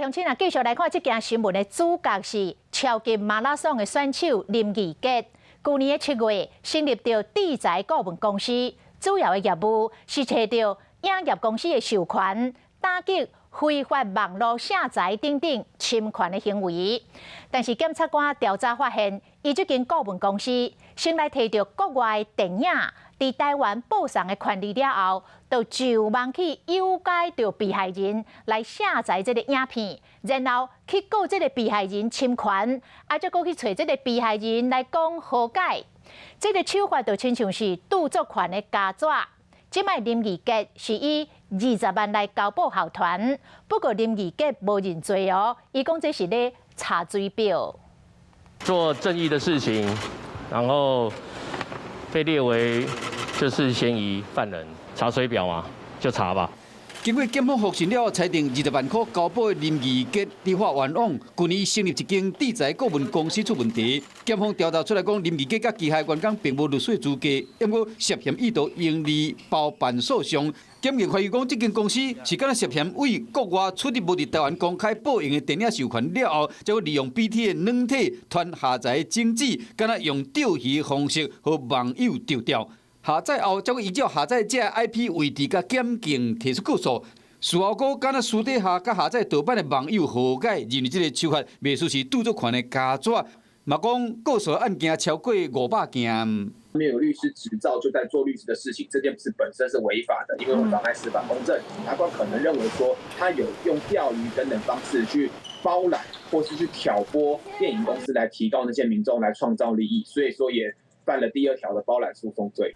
鄉親啊，繼續來看這件新聞的主角是超級馬拉松的選手林義傑。舊年的7月，成立著智才顧問公司，主要的業務是揣著影業公司的授權，打擊非法網路下載等等侵權的行為。但是檢察官調查發現，伊這間顧問公司先來提著國外電影佇台灣播送的權利了後，就上網去誘拐著被害人來下載這个影片，然後去告這个被害人侵權，啊，再閣去揣這个被害人來講和解。這个手法就親像是著作權的加紙。這擺林義傑是以20萬來交保候傳，不過林義傑無認罪哦，伊講這是咧查水表。做正義的事情，然後被列為就是嫌疑犯人，查水表嘛，就查吧。經過檢方複審了後，裁定20萬塊交保的林義傑佇法冤枉。舊年成立一間智才顧問公司出問題，檢方調查出來講，林義傑佮旗下員工並無律師資格，毋過涉嫌意圖盈利包辦訴訟。檢驗懷疑講，這間公司是敢若涉嫌為國外出入無佇台灣公開播映的電影授權了後，才利用 BT 的軟體傳下載種子，敢若用釣魚方式予網友釣釣。下載後，才依照下載者 IP 位置佮檢警提出告訴。事後閣敢若私底下佮下載盜版的網友和解，認為這个手法袂輸是著作權的加紙，嘛講告訴案件超過500件。沒有律師執照就在做律師的事情，這件事本身是違法的，因為會妨礙司法公正。檢察官可能認為說，他有用釣魚等等方式去包攬或是去挑撥電影公司來提告那些民眾來創造利益，所以說也犯了第二條的包攬訴訟罪。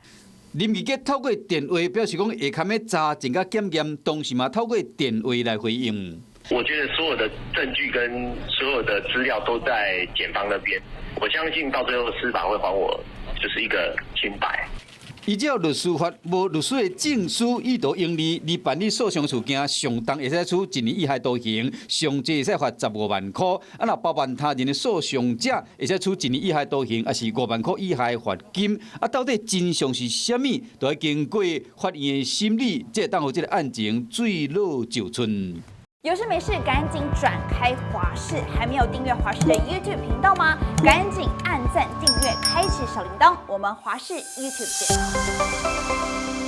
林義傑透過電話表示講，下坎的查證佮檢驗，當時嘛透過電話來回應。我覺得所有的證據跟所有的資料都在檢方那邊，我相信到最後司法會還我就是一個清白。依照律師法，無律師的證書意圖盈利而辦理訴訟事件，上重會使處一年以下徒刑，上濟會使罰15萬塊。啊，若包辦他人的訴訟者，會使處一年以下徒刑，抑是5萬塊以下的罰金。啊，到底真相是啥物？都愛經過法院的審理，才會當予這个案情水落石出。有事沒事趕緊轉開華視，還沒有訂閱華視的 YouTube 頻道嗎？趕緊按讚、訂閱、開啟小鈴鐺，我們華視 YouTube 見。